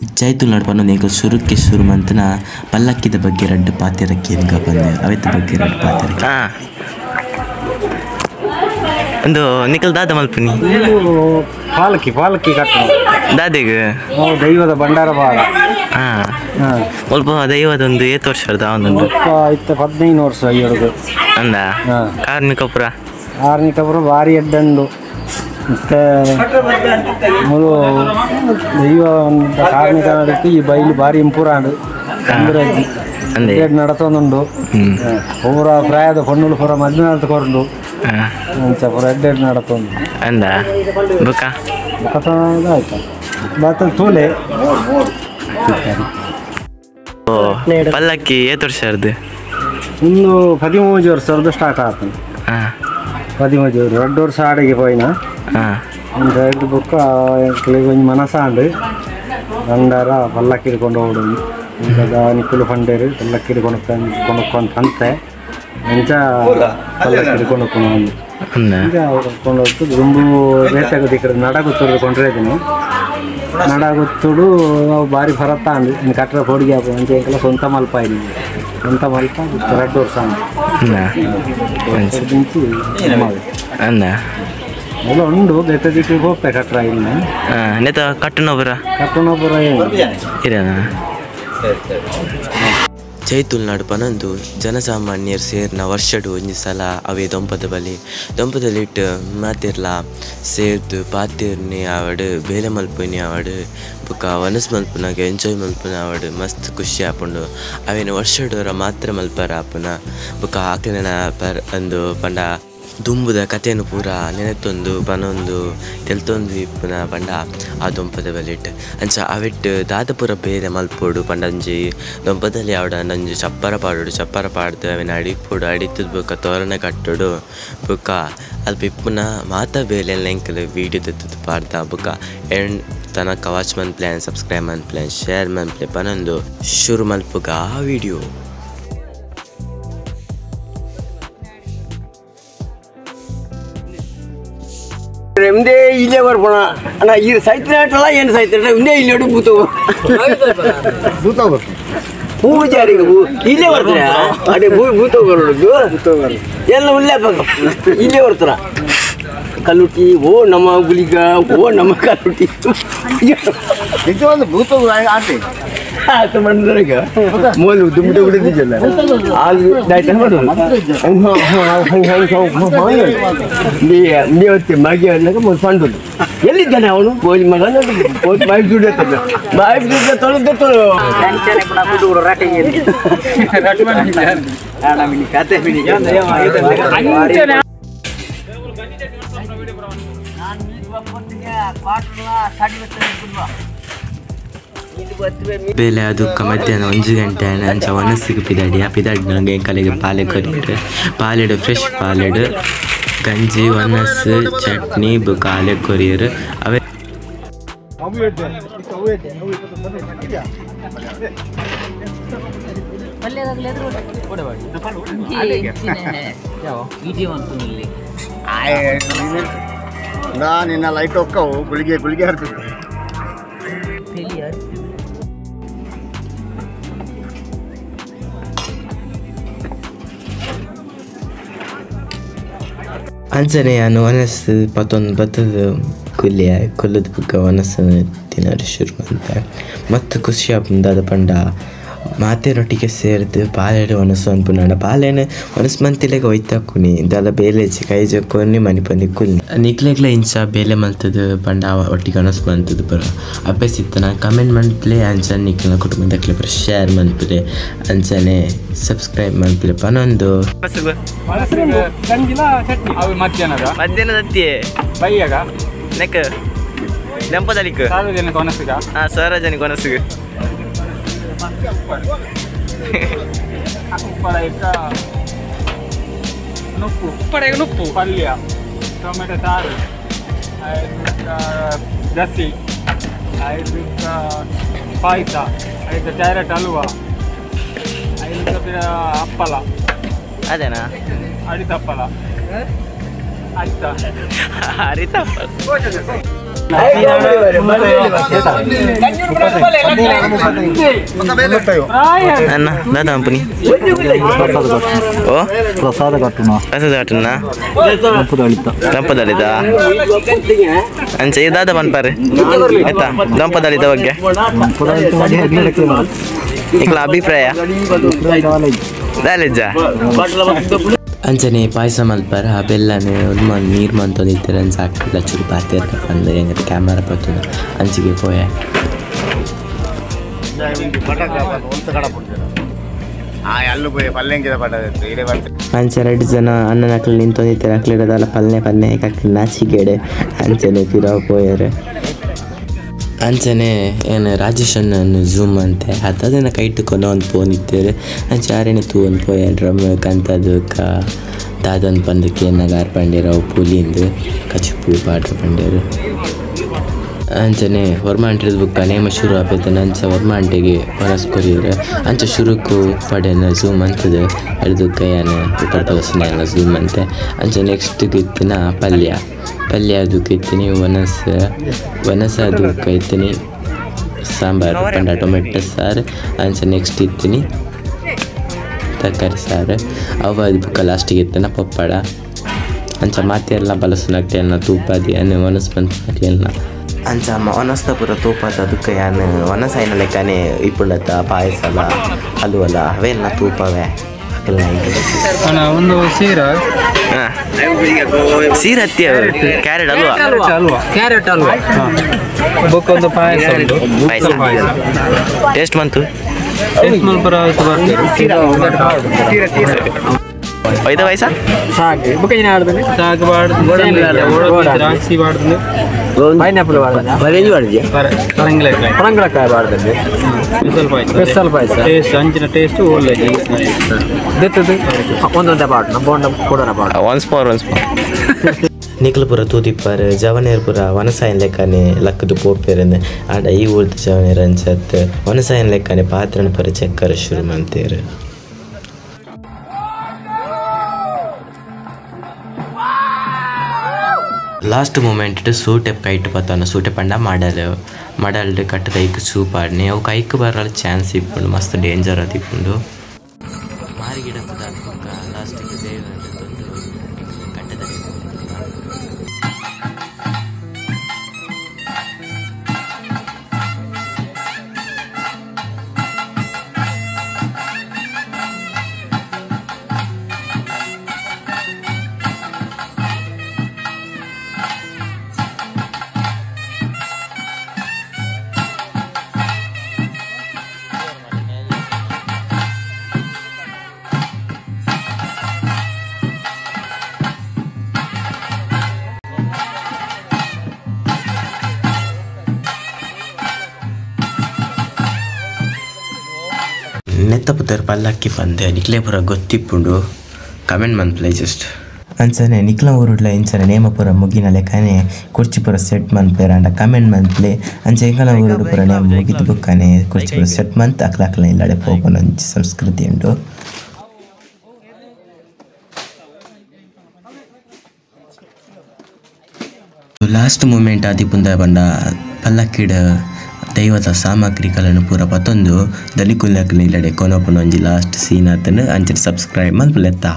ಜೈ ತುಳುನಾಡ್ ಪನ್ನೊಂದು ಎಂಕುಲು ಸುರುಕ್ಕೆ ಸುರು ಮಂತನ ಪಲ್ಲಕ್ಕಿದ ಬಗ್ಗೆ ರಡ್ಡ್ ಪಾತೆರಕ್ಕೆ ಎಂಕ ಪಂದೆ ಅವೆತ ಬಗ್ಗೆ ರಡ್ಡ್ ಪಾತೆರಕ್ಕೆ ಒಂದು ನಿಕಲ್ ದಾದ ಮಲ್ಪುನಿ ಪಾಲಕಿ ಪಾಲಕಿ ಕಟ್ಟಣ ದಾದೆಗ್ ದೈವದ ಭಂಡಾರ ಬಾರ ಒಲ್ಪ ದೈವದ ಒಂದು ಏತ್ ವರ್ಷದ ಒಂದೊಂದು ಇತ್ತ 15 ವರ್ಷ ಅಯ್ಯಡ್ದು ಅಂದ ಕಾರ್ಮಿಕಪುರ ಕಾರ್ಮಿಕಪುರ ಭಾರಿ ಎಡ್ಡಂಡು ಮತ್ತೆ ಮೂಲು ದೈವ ಕಾರ್ಮಿಕ ನಡೀತು ಈ ಬೈಲು ಭಾರಿ ಇಂಪೂರ್ ಆಂಡು ತೊಂದರೆ ನಡತೊಂದುಂಡು ಪೂರ ಪ್ರಾಯದ ಪೊಣ್ಣುಲು ಪೂರ ಮದ್ವೆ ನಡತ ಕೊರಂಡು ಅಂಚ ಪೂರ ಎಡ್ಡೆಡ್ ನಡತೊಂದು ಅಂದ ಬುಕ್ಕ ಬುಕ್ಕ ಆಯ್ತಾ ಬಾತ ತೂಲೆ ಪಲ್ಲಕ್ಕಿ ಏತ್ ವರ್ಷ ಅರ್ದು ಇನ್ನು 13 ವರ್ಷದ್ದು ಸ್ಟಾರ್ಟ್ ಆತನು 13 2 ವರ್ಷ ಆಡಿಗೆ ಪೋಯಿನ ಒಂದು ಬುಕ್ಕ ಒಂಜಿ ಮನಸಾಂಡು ಭಂಡಾರ ಪಲ್ಲಕ್ಕಿ ಹಿಡ್ಕೊಂಡು ಹೋಗೋದು ನಿಕ್ಕುಲು ಫಂಡೇರು ಪಲ್ಲಕ್ಕಿ ಹಿಡ್ಕೊಂಡು ಕೊಂಡ್ಕೊಂಡು ಅಂತೆ ಅಂಚ ಪಲ್ಲಕ್ಕಿ ಹಿಡ್ಕೊಂಡು ಹೋಗ್ಕೊಂಡು ಈಗ ಕೊಂಡು ಹೋಗ್ತು ದುಂಬು ರೇಟಾಗೋದು ಈ ಕಡೆ ನಡಗುತ್ತೋಡು ಕೊಂಡ್ರೆ ಇದೀನಿ ನಡಗುತ್ತೋಡು ಅವು ಭಾರಿ ಭರತ್ತ ಅಂದು ಇನ್ನು ಕಟ್ಟಡ ಕೊಡುಗೆ ಆಪು ಅಂಚೆ ಎಂಕೆಲ್ಲ ಸ್ವಂತ ಮಲ್ಪ ಇದ್ದೀನಿ ಸ್ವಂತ ಮಲ್ಪ 2 ವರ್ಷ ಅಂದ ಎಲ್ಲ ಉಂಡು ಬೇತೆ ದಿಕ್ಕಿಗೆ ಹೋಗ್ತೆ ಕಟ್ಟಡ ಇಲ್ಲ ನೇತ ಕಟ್ಟನೊಬ್ಬರ ಕಟ್ಟನೊಬ್ಬರ ಇರೇನಾ ಜೈ ತುಳುನಾಡು ಪನೊಂದು ಜನಸಾಮಾನ್ಯರು ಸೇರಿನ ವರ್ಷಡು ಒಂಜಿ ಸಲ ಅವೇ ದೊಂಪದ ಬಲಿ ದೊಂಪದಲ್ಲಿಟ್ಟು ಮಾತಿರ್ಲ ಸೇರ್ದು ಪಾತಿರ್ನಿ ಆವಡು ಬೇಲೆ ಮಲ್ಪುನಿ ಆವಡು ಬೊಕ್ಕ ವನಸ್ ಮಲ್ಪುನಾಗ ಎಂಜಾಯ್ ಮಲ್ಪುನ ಆವಡು ಮಸ್ತ್ ಖುಷಿ ಆಪುಂಡು ಅವೇನು ವರ್ಷಡೋರ ಮಾತ್ರ ಮಲ್ಪರ ಆಪುನ ಬೊಕ್ಕ ಆಕಲೆನ ಪರ್ ಅಂದು ಪಂಡ ದುಂಬುದ ಕಥೆಯನ್ನು ಪೂರ ನೆನೆತೊಂದು ಪನೊಂದು ತೆಲ್ತೊಂದು ಇಪ್ಪುನ ಪಂಡ ಆ ದೊಂಪದ ಬಲಿಟ್ ಅಂಚ ಅವೆಟ್ ದಾದ ಪೂರ ಬೇರೆ ಮಲ್ಪೊಡು ಪಂಡ ಒಂಜಿ ದೊಂಪದಲ್ಲಿ ಆವಡ ಒಂಜಿ ಚಪ್ಪರ ಪಾಡೋಡು ಚಪ್ಪರ ಪಾಡ್ದು ಅವೆನ್ ಅಡಿಪೊಡು ಅಡಿತದ ಬೊಕ್ಕ ತೋರಣ ಕಟ್ಟೊಡು ಬೊಕ್ಕ ಅಲ್ಪ ಇಪ್ಪುನ ಮಾತ ಬೇಲೆ ಎಂಕುಲು ವೀಡಿಯೋ ದೆತ್ತುದು ಪಾಡ್ದ ಬೊಕ್ಕ ಎಂಡ್ ತನಕ ವಾಚ್ ಮನ್ಪುಲೆ ಸಬ್ಸ್ಕ್ರೈಬ್ ಮನ್ಪುಲೆ ಶೇರ್ ಮನ್ಪುಲೆ ಪನೊಂದು ಶುರು ಮಲ್ಪುಗ ಆ ವೀಡಿಯೋ. ಎಂದೇ ಇಲ್ಲೇ ಬರ್ಬೋಣ ಅಣ್ಣ ಈ ಸೈತ್ರ ಏನು ಸೈತ್ರ ಇಂದೇ ಇಲ್ಲಿ ನೋಡಿ ಭೂತ ಭೂತ ಪೂಜಾರಿಗೆ ಇಲ್ಲೇ ಬರ್ತಾರೆ ಅದೇ ಭೂತ ಬರೋದು ಎಲ್ಲ ಉಲ್ಲೇ ಪಕ್ಕ ಇಲ್ಲೇ ಬರ್ತಾರ ಕಲ್ಲುಟ್ಟಿ ಓ ನಮ್ಮ ಗುಲಿಗ ಓ ನಮ್ಮ ಕಲ್ಲುಟ್ಟಿ ನಿಜವಾದ ಭೂತ ಆಟೆ ಆತ ಬಂದ್ರಾಗ ಮೋಲು ದುಮ್ಮಿಟ ಬಿಡಿದ್ದಿಲ್ಲ ಅದು ಎಲ್ಲಿದ್ದಾನೆ ಅವನು ಬೋಲಿ ಮಗ ಬಾಯಿ ದುಡ್ಡು ಬಾಯಿ ದುಡ್ಡು ತೊಳೆದ ತೊಳು ಬೇಲೆ ಅದಕ್ಕೆ ಮಧ್ಯಾಹ್ನ 1 ಗಂಟೆ ಅಂಚ ಒನಸ್ಸಿಗೆ ಪಿದಾಡಿ ಆ ಪಿದಾಡಿ ನಂಗೆ ಎಂಕಲೆಗೆ ಪಾಲೆ ಕೊರಿಯರು ಪಾಲೆಡು ಫ್ರೆಶ್ ಪಾಲೆಡು ಗಂಜಿ ಒನಸ್ಸು ಚಟ್ನಿ ಬೊಕ್ಕ ಆಲೆ ಕೊರಿಯರು ಅವೇ ನಿನ್ನ ಲೈಟ್ ಹೋಗ್ತಾವು ಗುಳಿಗೆ ಗುಳಿಗೆ ಹರ್ತಿದ್ದೆ. ಅಂಚನೆ ನಾನು ಒನಸ್ಸು ಪತ್ತೊಂದು ಬತ್ತದ ಕುಲ್ಲಿಯ ಕೊಲ್ಲದ ಬುಕ್ಕ ಒನಸ್ಸು ತಿನ್ನಲು ಶುರು ಅಂತ ಮತ್ತು ಖುಷಿ ಆಪುಂಡು ಪಂಡ ಮಾತೆರೊಟ್ಟಿಗೆ ಸೇರ್ದು ಬಾಲೆಡ್ ಒನಸು ಅನ್ಪುನಾಂಡ ಬಾಲೆನ್ ಒನಸ್ ಮಂತಿಲೆಗ ಒಯ್ತಾಕುನಿ ದಾಲ ಬೇಲೆ ಕೈ ಜಕ್ಕೊನಿ ಮನಿಪಂದಿ ಕುಲ್ನಿ ನಿಕ್ಲೆಗ್ಲ ಇಂಚ ಬೇಲೆ ಮಲ್ತದ ಪಂಡ ಒಟ್ಟಿಗೆ ಒನಸ್ ಮಂತದ ಪೂರ ಅಭ್ಯಾಸ ಇತ್ತನ ಕಮೆಂಟ್ ಮನ್ಪುಲೆ ಅಂಚನೆ ನಿಕ್ಲೆನ ಕುಟುಂಬದಕ್ಲೆ ಪೂರ ಶೇರ್ ಮನ್ಪುಲೆ ಅಂಚನೆ ಸಬ್ಸ್ಕ್ರೈಬ್ ಮನ್ಪುಲೆ ಪನೊಂದು ಮಧ್ಯಾಹ್ನದ ನೆಕ್ ನೆಂಪದಲಿಕ್ ಸಾರ್ವಜನಿಕ ಒನಸುಗ ಹಾಂ ಸಾರ್ವಜನಿಕ ಒನಸುಗ ಉಪ್ಪಡೈಕ ನುಪ್ಪು ಉಪ್ಪಡೈಕ ನುಪ್ಪು ಪಲ್ಯ ಟೊಮೆಟೊ ಸಾರು ಗಸಿ ಐದಕ್ಕ ಪಾಯಸ ಐದು ಕ್ಯಾರೆಟ್ ಹಲ್ವಾ ಐದು ಹಪ್ಪಳ ಅದೇನಾ ಅಡಿತ ಹಪ್ಪಳ ಅರಿತ ಅರಿತ ಹಪ್ಪಳ. ಅಣ್ಣ ದಾದಾ ಅಂಪುನಿ ಓ ಪ್ರಸಾದ ಕಟ್ಟುನ ಪ್ರಸಾದ ಕಟ್ಟುನ ದಂಪದಳಿತ ಅಂಚೆ ದಾದಾ ಪನ್ಪಾರೆ ಆಯ್ತಾ ದಂಪದಳಿತ ಬಗ್ಗೆ ನಿಕ್ಲ ಅಭಿಪ್ರಾಯ ದಾಲಿಜ್ಜ ಅಂಚನೆ ಪಾಯಸ ಮಲ್ಪಾರ ಬೆಲ್ಲನೆ ಒಂದು ನೀರು ಮಂತೊಂದಿತ್ತಾರೆ ಅಂಚ ಹಾಕಿಲ್ಲ ಚೂರು ಪಾತಿರ್ನ ಪಂದು ಹೆಂಗೆ ಕ್ಯಾಮರಾ ಪತ್ತುನ ಅಂಚಿಗೆ ಪೋಯೆ ಅಂಚೆ ಎರಡು ಜನ ಅಣ್ಣನ ಅಕ್ಲು ನಿಂತೊಂದಿತ್ತಾರೆ ಅಕ್ಲಿಡದಲ್ಲ ಪಲ್ನೆ ಪಲ್ನೆ ಅಕ್ಲು ನಾಚಿಗೇಡೆ ಅಂಚನೆ ಪಿರ ಪೋಯರು ಅಂಚನೆ ಏನು ರಾಜೇಶ್ ಅಣ್ಣನ ಝೂಮ್ ಅಂತೆ ಅದನ್ನ ಕೈಟು ಒಂದು ಫೋನ್ ಇತ್ತೇರು ಅಂಚೆ ಆರೇನೆ ತೂ ಒಂದು ಪೋಯ ಡ್ರಮ್ ಕಂತದು ದಾದನ್ ಪಂದು ಕೇನಾಗ ಪಂಡೇರು ಅವು ಪುಲಿಂದು ಕಚಿಪು ಪಾಡ್ರು ಪಂಡೇರು ಅಂಚನೆ ಹೊರ್ಮಾಂಟಿದ ಬುಕ್ಕ ನೇಮ ಶುರು ಆಪೈತನ ಅಂಚ ಹೊರ್ಮಾಂಟಿಗೆ ವನಸ್ ಕೊರಿಯರು ಅಂಚ ಶುರುಕು ಪಡೆನ ಝೂಮ್ ಅಂತದ ಅಡ್ದು ಕೈಯಾನ ಪಡ್ತವಸನ ಝೂಮ್ ಅಂತೆ ಅಂಚ ನೆಕ್ಸ್ಟ್ ಇತ್ತಿನ ಪಲ್ಯ ಪಲ್ಯ ಅದಕ್ಕೆ ಇತ್ತೀನಿ ಒಣಸ ಒಣಸ ಅದಕ್ಕೆ ಇತ್ತೀನಿ ಸಾಂಬಾರು ಪಂಡ ಟೊಮೆಟೊ ಸಾರು ಅಂಚ ನೆಕ್ಸ್ಟ್ ಇತ್ತೀನಿ ತರಕಾರಿ ಸಾರು ಅವು ಅದು ಬುಕ್ಕ ಲಾಸ್ಟಿಗೆ ಇತ್ತನ ಪಪ್ಪಡ ಅಂಚ ಮಾತೆಲ್ಲ ಬಲಸುನಾಗ್ತೇನ ತೂಪಾದಿ ಅನ್ನ ಒಣಸ್ ಬಂತ ಅಂಚ ಒಣಸ್ದ ಪೂರ ತೂಪಾದ ಅದಕ್ಕೆ ಯಾನ್ ಒಣಸ ಐನ ಲೆಕ್ಕನೆ ಇಪ್ಪುಂಡತ್ತ ಪಾಯಸಲ ಹಲುವಲ ಅವೆಲ್ಲ ತೂಪವೇ ಒಂದು ಸೀರಾ ಸೀರೆ ಹತ್ತಿ ಕ್ಯಾರೆಟ್ ಅಲ್ವಾ ಹಲ್ವಾ ಕ್ಯಾರೆಟ್ ಹಲ್ವಾ ಬುಕ್ ಒಂದು ಪಾಯಸ ಉಂಟು ಪಾಯಸ ಟೇಸ್ಟ್ ಬಂತು ಟೇಸ್ಟ್ ಮಲ್ಪರ ಐದ ವಯಸ್ಸ ಸಾಕು ಬುಕ್ ಏನು ಆಡ್ತಾನೆ ಸಾಕು ಬಾಡ್ದು ದ್ರಾಕ್ಷಿ ಬಾಡ್ದು ಪೈನಾಪಲ್ ಪರಂಗಿಲಕಾಯಿ ಪರಂಗಿಲಕಾಯಿ ಬಾಡ್ದಂದೆ special payasa special payasa taste ಅಂಚಿನ ಟೇಸ್ಟ್ ಒಳ್ಳೆ ಒಂದೊಂದೇ ಬಾಡ್ ಬೋಂಡ ಕೊಡೋಣ ಬಾಡ್ ಒನ್ಸ್ ಮೋರ್ ಒನ್ಸ್ ಮೋರ್ ನಿಖಲಪುರ ತೂದಿಪ್ಪಾರು ಜವನೇರ್ಪುರ ವನಸಾಯನ್ ಲೆಕ್ಕನೆ ಲಕ್ಕದು ಪೋಪೇರಂದೆ ಆಡ ಈ ಊರ್ದ ಜವನೇರ್ ಅನ್ಸತ್ ವನಸಾಯನ್ ಲೆಕ್ಕನೆ ಪಾತ್ರನ ಪುರ ಚಕ್ಕರ ಶುರು ಮಂತೇರು ಲಾಸ್ಟ್ ಮೂಮೆಂಟ್ ಸೂಟೆ ಕೈಟ್ ಪತ್ತಾನ ಸೂಟೆ ಪಂಡ ಮಡಲು ಮಡಲ್ಡು ಕಟ್ಟದ ಐಕ್ ಸೂಪಾಡ್ನೆ ಅವು ಕೈಕ್ ಬರಲು ಚಾನ್ಸ್ ಇಪ್ಪುಂಡು ಮಸ್ತ್ ಡೇಂಜರ್ ಅದು ಇಪ್ಪುಂಡು ಮಾರಿಗಿಡತ್ತದ ಲಾಸ್ಟಿಗೆ ದೇವ ಕಟ್ಟದ ನೆತ್ತ ಪುತ್ತರ್ ಪಲ್ಲಕ್ಕಿ ಪಂದೆ ನಿಕ್ಲೆ ಪೂರ ಗೊತ್ತಿಪ್ಪುಂಡು ಕಮೆಂಟ್ ಮನ್ಪ್ಲೆ ಜಸ್ಟ್ ಅಂಚನೆ ನಿಕ್ಲ ಊರುಡ್ಲ ಇಂಚನೆ ನೇಮ ಪೂರ ಮುಗಿನ ಲೆಕ್ಕನೆ ಕುರ್ಚಿ ಪೂರ ಸೆಟ್ ಮನ್ಪೇರ ಅಂಡ ಕಮೆಂಟ್ ಮನ್ಪ್ಲೆ ಅಂಚೆ ಎಂಕಲ ಊರುಡು ಪೂರ ನೇಮ ಮುಗಿದು ಬುಕ್ಕನೆ ಕುರ್ಚಿ ಪೂರ ಸೆಟ್ ಮಂತ್ ಅಕ್ಲ ಅಕ್ಲ ಇಲ್ಲಡೆ ಪೋಪುನ ಒಂಜಿ ಸಂಸ್ಕೃತಿ ಉಂಡು. ಲಾಸ್ಟ್ ಮೂಮೆಂಟ್ ಆದಿಪುಂದ ಪಂಡ ಪಲ್ಲಕ್ಕಿಡ ದೈವದ ಸಾಮಗ್ರಿಗಳನ್ನು ಪೂರ ಪತ್ತೊಂದು ದಲಿಕುಲ್ಲಕ್ಲ ಇಲ್ಲಡೆ ಕೊನೊಪುನ ಒಂಜಿ ಲಾಸ್ಟ್ ಸೀನ್ ಆತನು ಅಂಚನೆ ಸಬ್ಸ್ಕ್ರೈಬ್ ಮನ್ಪುಲೆತ್ತಾ.